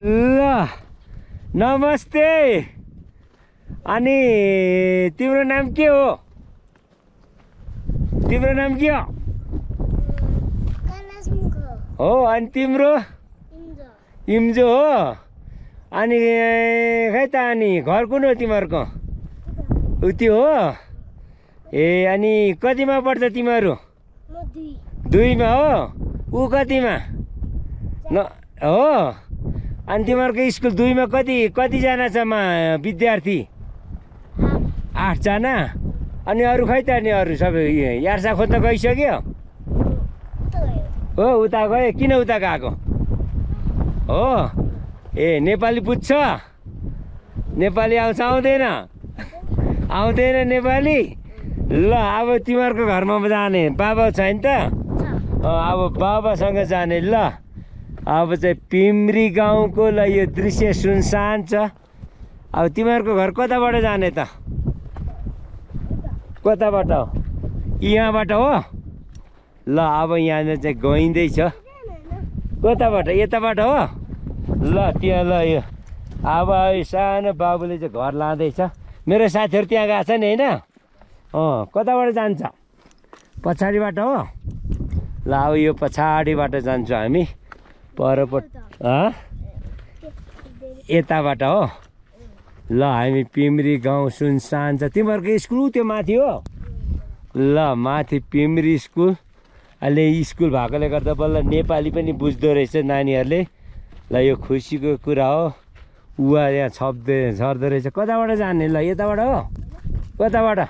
ल नमस्ते। अनि तिम्रो नाम के हो? तिम्रो नाम के हो? हो अनि तिम्रो? इम्जो हो। अनि खै त अनि घर कुन हो तिमीहरूको? उति हो। ए अनि कतिमा पढ्छ तिमीहरू? दुईमा हो। ऊ कतिमा? न हो। अनि तिमीहरूको स्कुल दुईमा कतिजना छ विद्यार्थी? 8 जना। अनि अरू खै त अनि अरू सबै यार्सा खोज्न गइसक्यो? हो उता गयो। किन उता गएको हो? ए नेपाली बुझ्छ? नेपाली आउँछ आउँदैन? आउँदैन नेपाली। ल अब तिमीहरूको घरमा जाने बाबा छैन त? अब बाबासँग जाने। ल अब चाहिँ पिम्री गाउँको ल यो दृश्य सुनसान छ। अब तिमीहरूको घर कताबाट जाने त? कताबाट हो? यहाँबाट हो। ल अब यहाँनिर चाहिँ गइँदैछ। कताबाट? यताबाट हो। ल त्यहाँ ल यो अब सानो बाबुले चाहिँ घर लाँदैछ। मेरो साथीहरू त्यहाँ गएको छ नि होइन? कताबाट जान्छ? पछाडिबाट हो। ल अब यो पछाडिबाट जान्छौँ हामी। परपट यताबाट हो। ल हामी पिम्री गाउँ सुनसान छ। तिमीहरूको स्कुल त्यो माथि हो। ल माथि पिम्री स्कुल। अहिले स्कुल भएकोले गर्दा बल्ल नेपाली पनि बुझ्दो रहेछ नानीहरूले। ल यो खुसीको कुरा हो। उहाँ यहाँ छर्दो रहेछ। कताबाट जाने? ल यताबाट हो। कताबाट?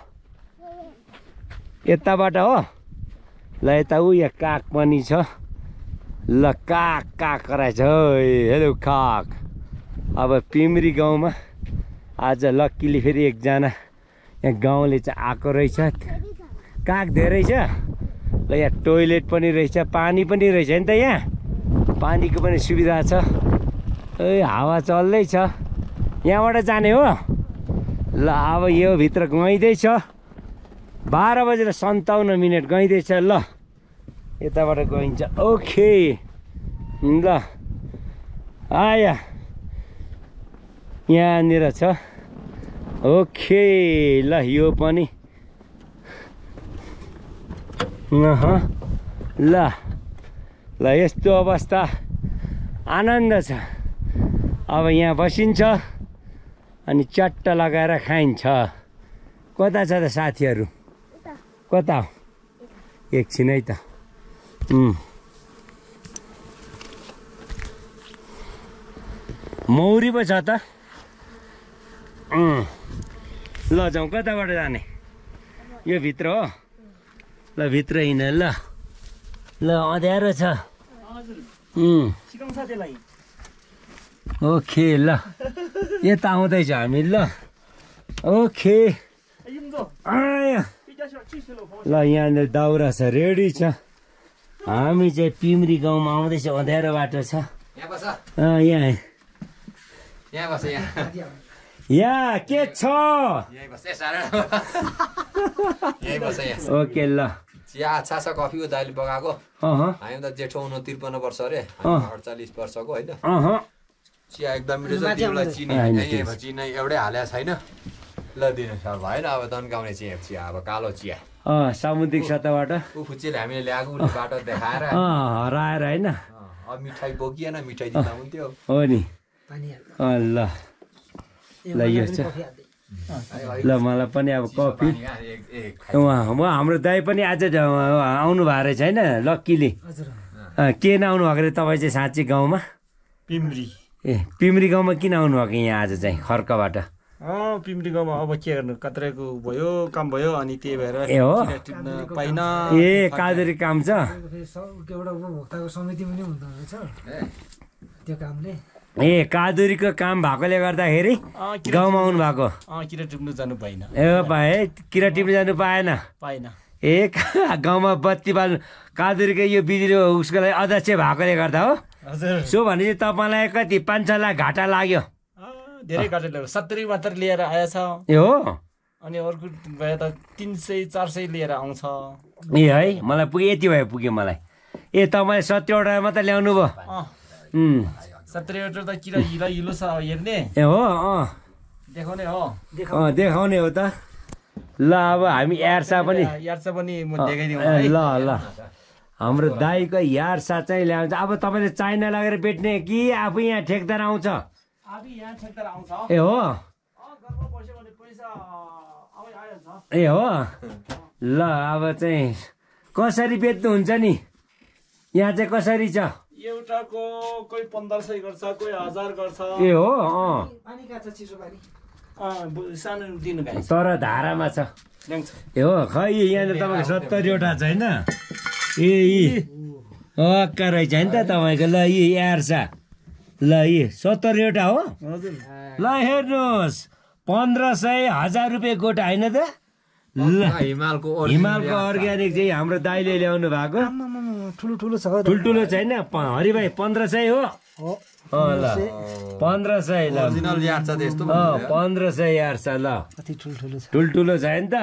यताबाट हो। ल यता ऊ यहाँ काग पनि छ। ल काग काग कराएछ। हेलो काग। अब पिम्री गाउँमा आज लक्कीले फेरि एकजना यहाँ गाउँले चाहिँ आएको रहेछ। काग धेरै छ। ल यहाँ टोइलेट पनि रहेछ, पानी पनि रहेछ नि त। यहाँ पानीको पनि सुविधा छ। ए हावा चल्दैछ। यहाँबाट जाने हो। ल अब यो भित्र गइँदैछ। 12 बजेर 57 गइँदैछ। ल यताबाट गइन्छ। ओके ल आया यहाँनिर छ। ओके ल यो पनि ल यस्तो अवस्था आनन्द छ। अब यहाँ बसिन्छ अनि चट्ट लगाएर खाइन्छ। कता छ त साथीहरू? कता हो? एकछिन है त। मौरी पो छ त। ल जाउँ। कताबाट जाने? यो भित्र हो। ल भित्र हिँड। ल ल अँध्यारो छ। ओके ल यता आउँदैछ हामी। ल ओके ल यहाँनिर दाउरा छ, रेडी छ। हामी चाहिँ पिम्री गाउँमा आउँदैछ। अँध्यारो बाटो छ। यहाँ के छ? ओके ल चिया अच्छा छ। कफी हो दाइले पकाएको। हामी त जेठो 53 वर्ष अरे, 48 वर्षको होइन। चिया एकदम मिठो छ। तिमीलाई चिनी एउटै हालेको छैन। ल दिनुहोस्। भएन अब तन्काउने चिया अब कालो चिया सामुद्रिक सतहबाट फुच्चीले हामीले ल्याएको बाटो देखाएर हराएर होइन। अब मिठाई बोकिएन, मिठाई दिँदा हुन्थ्यो। हो नि। ल ल यो छ। ल मलाई पनि अब कफी। हाम्रो दाइ पनि आज आउनु भएको रहेछ होइन लक्कीले? के नआउनु भएको रे तपाईँ चाहिँ साँच्ची गाउँमा? पिम्री। ए पिम्री गाउँमा किन आउनु भएको यहाँ आज चाहिँ खर्कबाट? पिम्री गाउँमा अब के गर्नु, कत्रेको भयो, काम भयो, अनि त्यही भएर ए हो पाइन। ए कादरी काम छ। एउटा उपभोक्ताको समिति पनि हुँदो रहेछ त्यो कामले। ए कादुरीको काम भएकोले गर्दाखेरि गाउँमा आउनु भएको? किरा टिप्नु जानु पाइन। ए भाइ किरा टिप्नु जानु पाएन? ए गाउँमा बत्ती बाल्नु कादुरीको यो बिजुली उसको लागि अध्यक्ष भएकोले गर्दा हो? हजुर। सो भने चाहिँ तपाईँलाई कति 5-6 लाख घाटा लाग्यो? धेरै घाटा लाग्यो। 70 मात्र लिएर आएछ। ए हो। अनि अर्को भए त 300-400 लिएर आउँछ। ए है मलाई पुग्यो, यति भयो पुग्यो मलाई। ए तपाईँले 70 वटा मात्र ल्याउनु भयो? सत्रीवटा त किरा हिलो हिलो छ हेर्ने ए हो देखाउने हो देखाउने हो त ल अब हामी यार्सा पनि यार्सा पनि म देखाइदिउँ ल ल हाम्रो दाईको यार्सा चाहिँ ल्याउँछ अब तपाईँले चाइना लगेर बेच्ने कि आफू यहाँ ठेकदार आउँछ ए हो ए हो ल अब चाहिँ कसरी बेच्नुहुन्छ नि यहाँ चाहिँ कसरी छ एउटाको कोही 1500 गर्छ कोही 1000 गर्छ ए हो सानो दिनु गाई तर धारामा छ ए हो खै यहाँनिर तपाईँको 70वटा छ होइन ए अक्का रहेछ नि त तपाईँको ल यी यार्सा ल यी 70वटा हो ल हेर्नुहोस् 1500-1000 रुपियाँ गोटा होइन त ल हिमालको अर्ग्यानिक चाहिँ हाम्रो दाइले ल्याउनु भएको ठुलो छ ठुल्ठुलो छैन हरि भाइ 1500 हो ल 1500 ल ओरिजिनल यार्चा त्यस्तो 1500 यार्सा ल कति ठुल्ठुलो छ ठुल्ठुलो छ नि त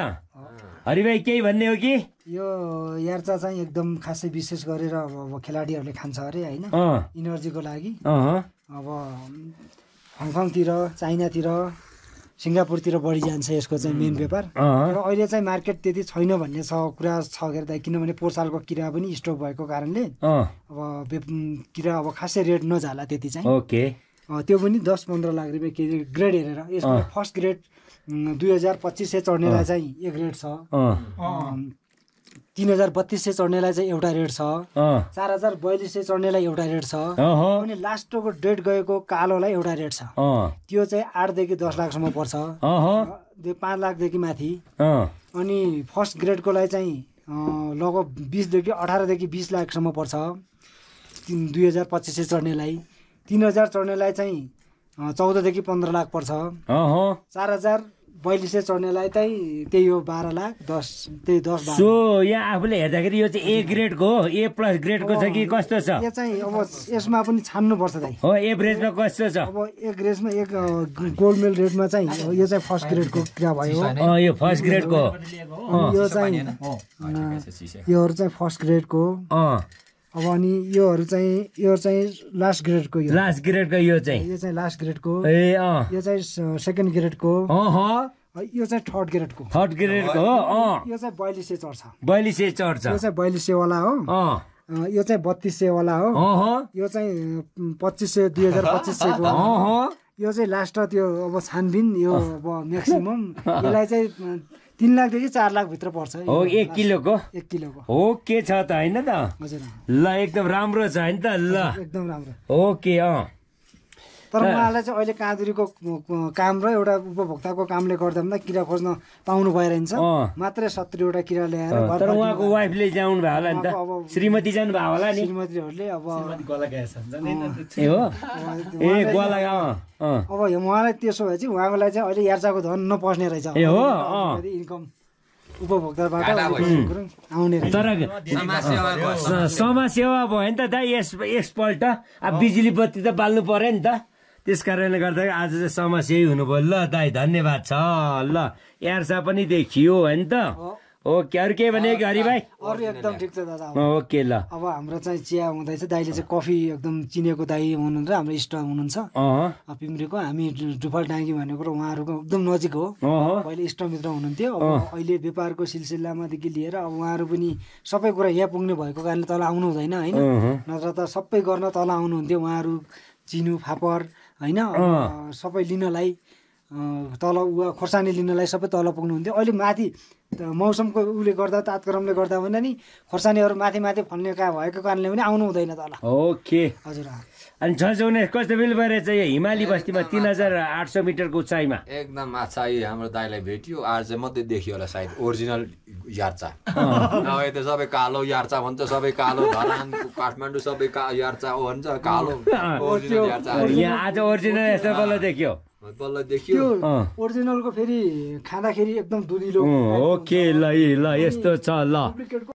हरि भाइ केही भन्ने हो कि यो यार्चा चाहिँ एकदम खासै विशेष गरेर अब खेलाडीहरूले खान्छ अरे होइन इनर्जीको लागि अब हङकङतिर चाइनातिर सिङ्गापुरतिर बढी जान्छ यसको चाहिँ मेन व्यापार र अहिले चाहिँ मार्केट त्यति छैन भन्ने कुरा छ के अरे किनभने पोहोर सालको किरा पनि स्टक भएको कारणले अब किरा अब खासै रेट नझाला त्यति चाहिँ ओके त्यो पनि 10-15 लाख रुपियाँ केजी ग्रेड हेरेर यसको फर्स्ट ग्रेड 2250 चढ्नेलाई चाहिँ एक रेट छ 3032 चढ्नेलाई चाहिँ एउटा रेट छ 4042 चढ्नेलाई एउटा रेट छ अनि लास्टको डेट गएको कालोलाई एउटा रेट छ त्यो चाहिँ 8 देखि 10 लाखसम्म पर्छ 5 लाखदेखि माथि अनि फर्स्ट ग्रेडकोलाई चाहिँ लगभग 20 देखि 18 देखि 20 लाखसम्म पर्छ 2250 चढ्नेलाई 3000 चढ्नेलाई चाहिँ 14 देखि 15 लाख पर्छ 4042 चढ्नेलाई चाहिँ त्यही हो 12 लाख 10 त्यही 10 सो यहाँ आफूले हेर्दाखेरि यो चाहिँ ए ग्रेडको हो ए प्लस ग्रेडको छ कि कस्तो छ यो चाहिँ अब यसमा पनि छान्नु पर्छ दाइ हो एभरेजमा कस्तो छ अब एक ग्रेडमा एक गोल्ड मेडल रेटमा चाहिँ यो चाहिँ फर्स्ट ग्रेडको कुरा भयो यो फर्स्ट ग्रेडको यो चाहिँ योहरू चाहिँ फर्स्ट ग्रेडको अब अनि योहरू चाहिँ लास्ट ग्रेडको यो लास्ट ग्रेडको यो चाहिँ लास्ट ग्रेडको ए यो चाहिँ सेकेन्ड ग्रेडको यो चाहिँ थर्ड ग्रेडको हो यो चाहिँ 4200 चढ्छ 4200 चढ्छ यो चाहिँ 4200 वाला हो यो चाहिँ 3200 वाला हो यो चाहिँ 2500 2250 को यो चाहिँ लास्ट त्यो अब छानबिन यो अब म्याक्सिमम यसलाई चाहिँ 3 लाखदेखि 4 लाख भित्र पर्छ हो 1 किलोको हो के छ त हैन त हजुर ल एकदम राम्रो छ हैन त ल एकदम राम्रो ओके तर उहाँलाई चाहिँ अहिले काँदुरीको काम र एउटा उपभोक्ताको कामले गर्दा पनि किरा खोज्न पाउनु भइरहन्छ मात्रै 70 वटा किरा ल्याएर तर उहाँको वाइफले जाउनु भयो होला नि त श्रीमती जानु भयो होला नि श्रीमतीहरूले अब गला गएछ ए हो ए गला अब उहाँलाई त्यसो भए चाहिँ उहाँको लागि चाहिँ अहिले यार्चाको धन नपस्ने रहेछ ए हो इन्कम उपभोक्ताबाट आउने तर समाजसेवा भयो नि त दाइ यसपल्ट अब बिजुली बत्ती त बाल्नु पर्यो नि त त्यस कारणले गर्दा आज चाहिँ समाजसेवी हुनुभयो ल दाइ धन्यवाद छ ल यार्सा पनि देखियो होइन त ओके अरू के भने हरि भाइ अरू एकदम ठिक छ दादा ओके ल अब हाम्रो चाहिँ चिया हुँदैछ दाइले चाहिँ कफी एकदम चिनेको दाइ हुनुहुन्छ हाम्रो इष्ट हुनुहुन्छ पिम्रीको हामी डुफल डाँगी भनेको र उहाँहरूको एकदम नजिक हो पहिले इष्टमित्र हुनुहुन्थ्यो अब अहिले व्यापारको सिलसिलामादेखि लिएर अब उहाँहरू पनि सबै कुरा यहाँ पुग्ने भएको कारणले तल आउनु हुँदैन होइन नत्र त सबै गर्न तल आउनुहुन्थ्यो उहाँहरू चिनु फापर होइन सबै लिनलाई तल खोर्सानी लिनलाई सबै तल पुग्नुहुन्थ्यो अहिले माथि मौसमको उसले गर्दा तात्क्रमले गर्दा भने नि खोर्सानीहरू माथि माथि फल्ने भएको कारणले पनि आउनु हुँदैन तल ओके हजुर अनि झन्झौने कस्तो बिल भइरहेछ यो हिमाली बस्तीमा 3800 मिटरको उचाइमा एकदम माछा हाम्रो दाइलाई भेट्यो आज मात्रै देखियो होला सायद ओरिजिनल यार्चा नभए त सबै कालो यार्चा भन्छ सबै कालो धरान काठमाडौँ सबै यार्चा भन्छ कालो ओरिजिनल यार्चा यहाँ आज ओरिजिनल यस्तो बल्ल देखियो ओरिजिनलको फेरि खाँदाखेरि एकदम दुधिलो ओके ल यस्तो छ ल